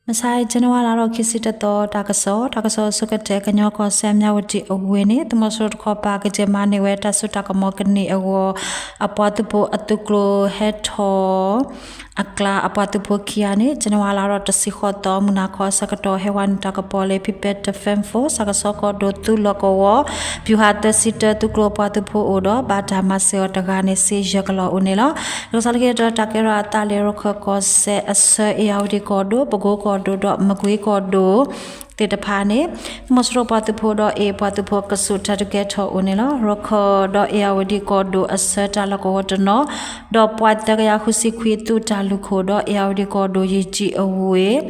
မဆါအံၤ ဇန်နဝါလါထီၣ်ခံဆံတသီ တၢ်ကစီၣ်, တၢ်ကစီၣ်အဆိကတၢၢ် ကညီကီၢ်စဲၣ် မၠၣ်ဝတံၣ်အဝ့ၢ်န့ၣ် သုးမီၤစိရိၤတခီပၤ ကယဲၢ်မၤန့ၢ်ဝဲတၢ်စိတၢ်ကမီၤကန့ၢ်အဂီၢ် အပှၤသုးဖိအသုးကျိၤဟဲထီၣ် အကျါ အပှၤသုးဖိခံဂၤန့ၣ် ဇန်နဝါလါထီၣ်တဆံဃိးသီ မုၢ်နၤခီအဆၢကတီၢ် ဟဲဝဲနုာ်တၢ်ကပီၤလၢ People Defence Force ဆၣ်ကဆီကီၢ်ဒိၣ်သုးလီၢ်ကဝီၤ ပူၤဟးသၢဆံတၢ သုးကျိၤအပှၤသုးဖိအိၣ်ဒီး ဘၣ်တၢ်မၤစၢၤအီၤတဂၤန့ၣ် စ့ယဲၢ်ကလီၢ်အိၣ်န့ၣ်လီၤ. တၢ်ကစီၣ်လၢခံတတီၤ တၢ်ကဲထီၣ်အသးလၢ ရခၢၣ်ကီၢ်စဲၣ်အဆၢ အ့ၣ်ယၣ်ဝတံၣ်ကီၢ်ဒိၣ် ပကိကီၢ်ဒိၣ်ဒီး မကွ့ကီၢ်ဒိၣ် သ့ၣ်တဖၣ်န့ၣ် သုးမီၤစိရိၤပှၤသုးဖိဒီး အ့ၣ် ပှၤသုးဖိကဆူး တၢ်ဒုးကဲထီၣ်အိၣ်န့ၣ်လီၤ. ရခၢၣ်ဒီး အ့ၣ်ယၣ်ဝတံၣ်ကီၢ်ဒိၣ်အဆၢ တၢ်လီၢ်ကဝီၤတနီၤ ဒီးပှၤသၢကယၤဃုဆံခွံ သုးတၢ်လူၢ်ခိၣ်ဒီး အ့ၣ်ယၣ်ဝတံၣ်ကီၢ်ဒိၣ် ယံာ်ကၠံအဝ့ၢ်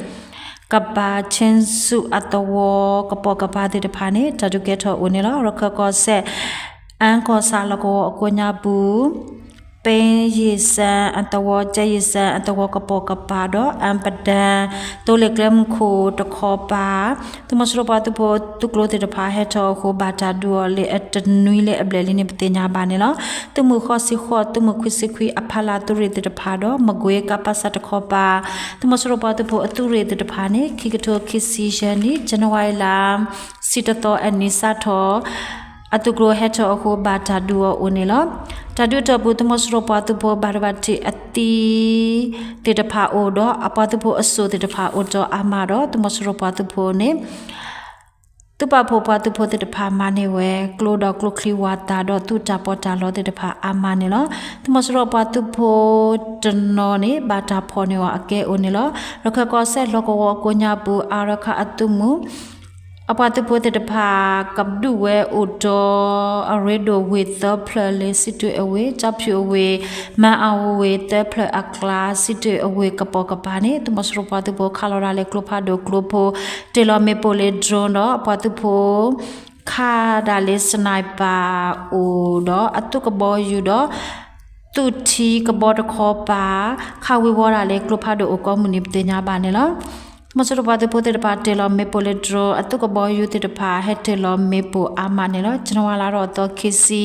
ကပၤ ခၠ့ဆူၣ်အသဝီ ကပိာ်ကပၤသ့ၣ်တဖၣ်န့ၣ် တၢ်ဒုးကဲထီၣ်အိၣ်န့ၣ်လီၤ. ရခၢၣ်ကီၢ်စဲၣ် အၣ်ကီၢ်ဆၣ်လီၢ်ကဝီၤအကိးညါပူၤ ပ့ယ့ၣ်စၣ်အသဝီ ကၠဲယ့ၣ်စၣ်အသဝီ ကပိာ်ကပၤဒီး အၣ်ပဒၣ် သိလ့ၣ်ကျဲမုၢ်ခိၣ်တခီပၤ သုးမီၤစိရိၤပှၤသုးဖိသုးကျိၤသ့ၣ်တဖၣ် ဟဲထီၣ်အဃိ ဘၣ်တၢ်ဒုးအီၤလၢအတနွံလၢအဘျဲၣ်လံန့ၣ် ပသ့ၣ်ညါဘၣ်န့ၣ်လီၤ. သုးမုၢ်ဃိးဆံဃိး သုးမုၢ်ခွံဆံခွံ အဖီလာ်သုးရ့ၣ်သ့ၣ်တဖၣ်ဒီး မကွ့ကပၤစၣ်တခီပၤ သုးမီၤစိရိၤပှၤသုးဖိအသုးရ့ၣ်သ့ၣ်တဖၣ်န့ၣ် ခံကထိခံဆံယဲၢ်နံၣ် ဇန်နဝါလါ ဆံတသီအနံၤစးထီၣ် အသုးကျိၤဟဲထီၣ်အဃိ ဘၣ်တၢ်ဒုးအီၤအိၣ်န့ၣ်လီၤ. တၢ်ဒုးအတီၢ်ပူၤ သုးမီၤစိရိၤပှၤသုးဖိဘၣ်ဒိဘၣ်ထံးအသံ သ့ၣ်တဖၣ်အိၣ်ဒီး အပှၤသုးဖိအစိၣ်သ့ၣ်တဖၣ်အိၣ်တီၢ်အါမးဒီး သုးမီၤစိရိၤပှၤသုးဖိန့ၣ် သုးပာ်ဖှိၣ်ပှၤသုးဖိသ့ၣ်တဖၣ်မၤန့ၢ်ဝဲ ကျိဒီးကျိချံဝၣ်သၣ်ဒီး သုးတၢ်ပီးတၢ်လီသ့ၣ်တဖၣ်အါမးန့ၣ်လီၤ. သုးမီၤစိရိၤပှၤသုးဖိတနီၤန့ၣ် ဘၣ်တၢ်ဖီၣ်န့ၢ်အီၤအကဲအိၣ်န့ၣ်လီၤ. ရခၢၣ်ကီၢ်စဲၣ်လီၢ်ကဝီၤအကိးညါပူၤ အါရခၣ်အသုးမုၢ် အပှၤသုးဖိသ့ၣ်တဖၣ် ကဒုးဝဲအိၣ်ဒီး အရ့ဒိၣ်ဝ့ၢ်သၢဖျၢၣ်လၢ စံးတွ့အဝ့ၢ်, ကၠီဖၠူၣ်အဝ့ၢ်, မၤအဝ့ၢ်သၢဖျၢၣ်အကျါ စံးတွ့အဝ့ၢ်ကပိာ်ကပၤန့ၣ် သုးမီၤစိရိၤပှၤသုးဖိခးလီၤဒၣ်လၢကျိဖးဒိၣ်ကျိဖိ တ့ၢ်လီၤမ့ၣ်ပိၢ်လၢ drone ဒီး အပှၤသုးဖိ ခးဒၣ်လၢ sniper အိၣ်ဒီး အသုးကဘီယူၤဒီး သုးထံကဘီတခီပၤ ခးဝံၤဝီၤဒၣ်လၢကျိဖးဒိၣ်အိၣ်ကိးမုၢ်နံၤ ပသ့ၣ်ညါဘၣ်န့ၣ်လီၤ. သုးမီၤစိရိၤပှၤသုးဖိသ့ၣ်တဖၣ်တ့ၢ်လီၤမ့ၣ်ပိၢ်လၢ drone အသုးကဘီယူၤသ့ၣ်တဖၣ် ဟဲတ့ၢ်လီၤမ့ၣ်ပိၢ်အါမးန့ၣ်လီၤ. ဇန်နဝါလါထီၣ်အသီခံဆံ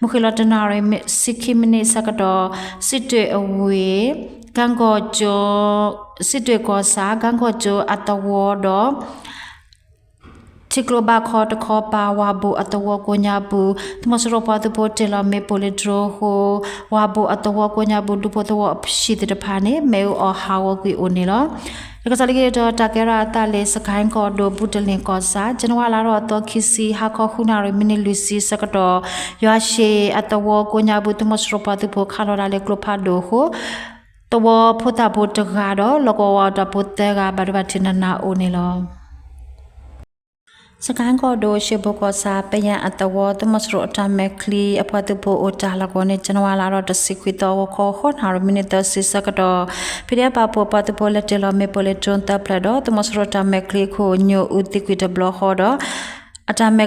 မုၢ်ဃ့ၢ်လီၤတနၣ်ရံၣ် ဆံခံမံးနံးအဆၢကတီၢ် စံးတွ့အဝ့ၢ် ကၣ်ကီၢ်ကၠိ စံးတွ့ကီၢ်ဆၣ် ကၣ်ကီၢ်ကၠိအသဝီဒီး ထံကျိဘၣ်ခီတခီပၤ ဝၣ်ဘိၣ်အသဝီကိးညါပူၤ သုးမီၤစိရိၤပှၤသုးဖိတ့ၢ်လီၤမ့ၣ်ပိၢ်လၢ drone အဃိ ဝၣ်ဘိၣ်အသဝီကိးညါပူၤ ဒူဖိသဝီအပှၤသ့ၣ်တဖၣ်န့ၣ် မ့ၣ်အူအီၣ်ဟးဂီၤကွံာ်အိၣ်န့ၣ်လီၤ. တၢ်ကစီၣ်လၢခံတတီၤ တၢ်ကဲထီၣ်အသးလၢ စကဲၣ်ကီၢ်ဒိၣ် ဘုတလ့ၣ်ကီၢ်ဆၣ် ဇန်နဝါလါထီၣ်အသီခံဆံ ဟါခီဃုနၣ်ရံၣ်မံးနံးလွံၢ်ဆံဆၢကတီၢ် ယွၤရှ့အသဝီကိးညါပူၤ သုးမီၤစိရိၤပှၤသုးဖိခးလီၤဒၣ်လၢကျိဖးဒိၣ်အဃိ သဝီဖိသၣ်ဖိတဂၤဒီး လီၢ်ကဝီၤတၢ်ဖိသၢဂၤ ဘၣ်ဒိဘၣ်ထံးနးနးအိၣ်န့ၣ်လီၤ. စကဲၣ်ကီၢ်ဒိၣ် ရှ့ဘိၣ်ကီၢ်ဆၣ် ပယၣ်အသဝီ သုးမီၤစိရိၤအတၢ်မဲာ်ချံအပှၤသုးဖိအိၣ်တၢ်လီၢ်ကဝီၤန့ၣ် ဇန်နဝါလါထီၣ်တဆံခွံသီ ဂီၤခီ ဃိးနၣ်ရံၣ်မံးနံးသၢဆံဆၢကတီၢ် ဖံးဒဲးပာ်ဖှိၣ်ပှၤသုးဖိလဲၤတ့ၢ်လီၤမ့ၣ်ပိၢ်လၢ drone သၢဖျၢၣ်ဒီး သုးမီၤစိရိၤတၢ်မဲာ်ချံအခိၣ်ညိၣ်အူသံကွံာ်တဘျီဃီဒီး အတၢ်မဲာ်ချံအပှၤသုးဖိတ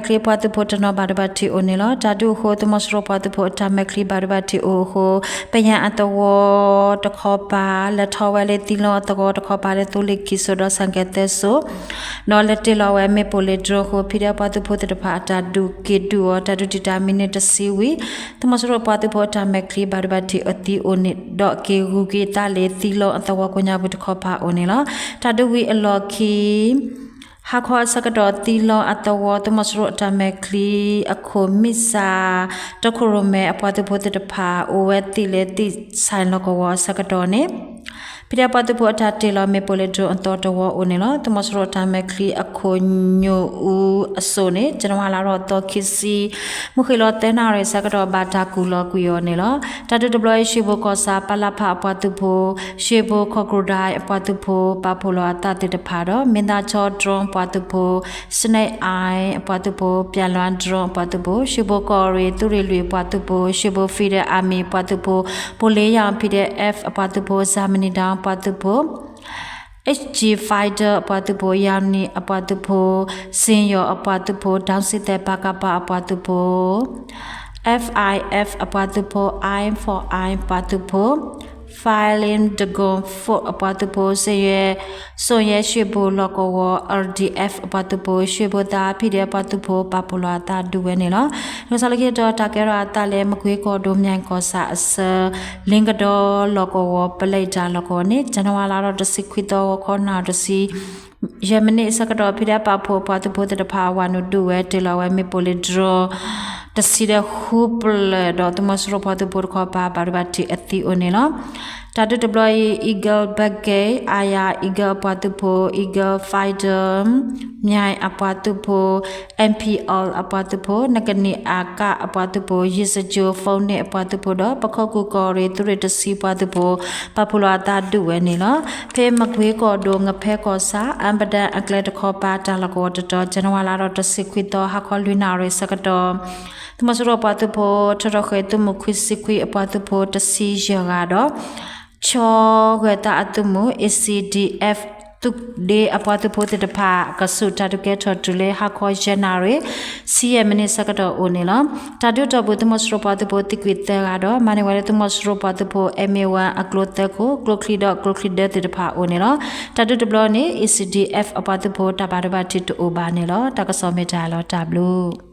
နီၤဘၣ်ဒိဘၣ်ထံးအိၣ်န့ၣ်လီၤ. တၢ်ဒုးအဃိ သုးမီၤစိရိၤပှၤသုးဖိအတၢ်မဲာ်ချံဘၣ်ဒိဘၣ်ထံးအိၣ်အဃိ ပယၣ်အသဝီတခီပၤ လဲၤထီၣ်ဝဲလၢသံလီအသဝီတခီပၤလၢသိလ့ၣ်ခံစိဒီး ဆၣ်ကဲၣ်သၢစိ ဒီးလဲၤတ့ၢ်လီၤဝဲမ့ၣ်ပိၢ်လၢ drone အဃိ ဖံးဒဲးပှၤသုးဖိသ့ၣ်တဖၣ်အတၢ်ဒုးက့ၤဒုးအီၤ တၢ်ဒုးတံာ်တာ်မံးနံးတဆံဝံၤ သုးမီၤစိရိၤပှၤသုးဖိအတၢ်မဲာ်ချံဘၣ်ဒိဘၣ်ထံးအသံအိၣ်န့ၣ်ဒီးက့ၤဂုၤက့ၤသးလၢသံလီအသဝီကိးညါပူၤတခီပၤအိၣ်န့ၣ်လီၤ. တၢ်ဒုးဝံၤအလီၢ်ခံ ဟါခီအဆၢကတီၢ် သံလီအသဝီ သုးမီၤစိရိၤအတၢ်မဲာ်ချံအခိၣ် မံၣ်စၣ် တခိၣ်ရိၣ်မဲ အပှၤသုးဖိသ့ၣ်တဖၣ် အိၣ်ဝဲသ့ၣ်လၢသ့ၣ်ဆၣ်လီၢ်ကဝီၤအဆၢကတီၢ်န့ၣ် ဖံးဒဲးပှၤသုးဖိအတၢ်တ့ၢ်လီၤမ့ၣ်ပိၢ်လၢ drone အသီတဝီအိၣ်န့ၣ်လီၤ. သုးမီၤစိရိၤအတၢ်မဲာ်ချံအခိၣ်ညိၣ်အူအစိၣ်န့ၣ် ဇန်နဝါလါထီၣ်အသီခံဆံ မုၢ်ဃ့ၢ်လီၤသၢနၣ်ရံၣ်အဆၢကတီၢ် ဘၣ်တၢ်ကူၣ်လီၤကွံာ်အီၤန့ၣ်လီၤ. တၢ်ဒုးတဘျီအံၤ ရှ့ဘိၣ်ကီၢ်ဆၣ် ပလဖ အပှၤသုးဖိ ရှ့ဘိၣ်ခီၣ်ကြိၣ်ဒၣ်အပှၤသုးဖိ ပာ်ဖှိၣ်လီၤအသးသ့ၣ်တဖၣ်ဒီး မ့ၢ်သးဆီ drone အပှၤသုးဖိ Snake Eye အပှၤသုးဖိ ပျၢ်လွၣ် drone အပှၤသုးဖိ ရှ့ဘိၣ်ကီၢ်ရ့ၣ် သုးရ့ၣ်လွံၢ်အပှၤသုးဖိ ရှ့ဘိၣ် Federal Army အပှၤသုးဖိ ဘိၣ်လ့ယၣ် PDF အပှၤသုးဖိ ဇာမနံတောင် အပှၤသုးဖိ H G Fighter အပှၤသုးဖိ ယၣ်နံၣ်အပှၤသုးဖိ စ့ယီၤအပှၤသုးဖိ ဒီစံသဲ ပကဖ အပှၤသုးဖိ F I F အပှၤသုးဖိ Eye for Eye အပှၤသုးဖိ Filing Dagon Fort အပှၤသုးဖိ, စ့ယဲၡှ့ၣ်ဘိၣ်လီၢ်ကဝီၤ R D F အပှၤသုးဖိ, ရွှေဘိုသာ P D F အပှၤသုးဖိ ပာ်ဖှိၣ်လီၤအသးဒုးဝဲန့ၣ်လီၤ. လီၤဆီလၢခံတတီၤ တၢ်ကဲထီၣ်အသးလၢ မကွ့ကီၢ်ဒိၣ် မၠဲၣ်ကီၢ်ဆၣ်အဆၢ လ့ကဒီလီၢ်ကဝီၤ ပလဲတၢ်လီၢ်ကဝီၤန့ၣ် ဇန်နဝါလါဒီးတဆံခွံသီ ဂီၤခီနၣ်ရံၣ်တဆံ ယဲၢ်မံးနံးအဆၢကတီၢ် ဖံးဒဲးပာ်ဖှိၣ်ပှၤသုးဖိသ့ၣ်တဖၣ် ဝၤနုာ်ဒုးဝဲ တ့ၢ်လီၤဝဲမ့ၣ်ပိၢ်လၢ drone တဆံဒီးဃုဖျၢၣ်ဒီး သုးမီၤစိရိၤပှၤသုးဖိတခီပၤ ဘၣ်ဒိဘၣ်ထံးအသံအိၣ်န့ၣ်လီၤ. တၢ်ဒုးတဘျီအံၤ Eagle Brigade အါယၤ Eagle အပှၤသုးဖိ Eagle Fighter မၠဲၣ်အပှၤသုးဖိ M P L အပှၤသုးဖိ နကနံၣ်အကၣ်အပှၤသုးဖိ ယံာ်စကၠိ ဖီန့ၣ်အပှၤသုးဖိဒီး ပခိၣ်ကူၣ်ကီၢ်ရ့ၣ်သုးရ့ၣ်တဆံပှၤသုးဖိ ပာ်ဖှိၣ်လီၤအသးဒုးဝဲန့ၣ်လီၤ. ဖဲမကွ့ကီၢ်ဒိၣ် ငဖဲကီၢ်ဆၣ် အၣ်ဘၣ်ဒၣ်အကျဲတခီပၤ တၢ်လီၢ်ကဝီၤတတီၤ ဇန်နဝါလါဒီးတဆံခွံသီ ဟါခီလွံၢ်နၣ်ရံၣ်ဆၢကတီၢ် သုးမီၤစိရိၤပှၤသုးဖိ ထီထီၣ်ဃဲၤသုးမုၢ်ခွံဆံခွံအပှၤသုးဖိတဆံယဲၢ်ဂၤဒီး ဆီဂဲၤသးအသုးမုၢ် A C D F သုးဒ့အပှၤသုးဖိသ့ၣ်တဖၣ် ကဆူးတၢ်ဒုးကဲထီၣ်တုၤလၢဟါခီယဲၢ်နၣ်ရံၣ် ဆံယဲၢ်မံးနံးဆၢကတီၢ်အိၣ်န့ၣ်လီၤ. တၢ်ဒုးတီၢ်ပူၤ သုးမီၤစိရိၤပှၤသုးဖိသံကွံာ်သၢဂၤဒီး မၤန့ၢ်ဝဲလၢသုးမီၤစိရိၤပှၤသုးဖိ M A one အကျိသၢခိၣ် ကျိချံဒီးကျိချံဒၢသ့ၣ်တဖၣ်အိၣ်န့ၣ်လီၤ. တၢ်ဒုးတဘျီန့ၣ် A C D F အပှၤသုးဖိတၢ်ဘၣ်ဒိဘၣ်ထံးတအိၣ်ဘၣ်န့ၣ်လီၤ. တၢ်ကစီၣ်မ့ၢ်တၢ်လီၤတၢ်ဘျုး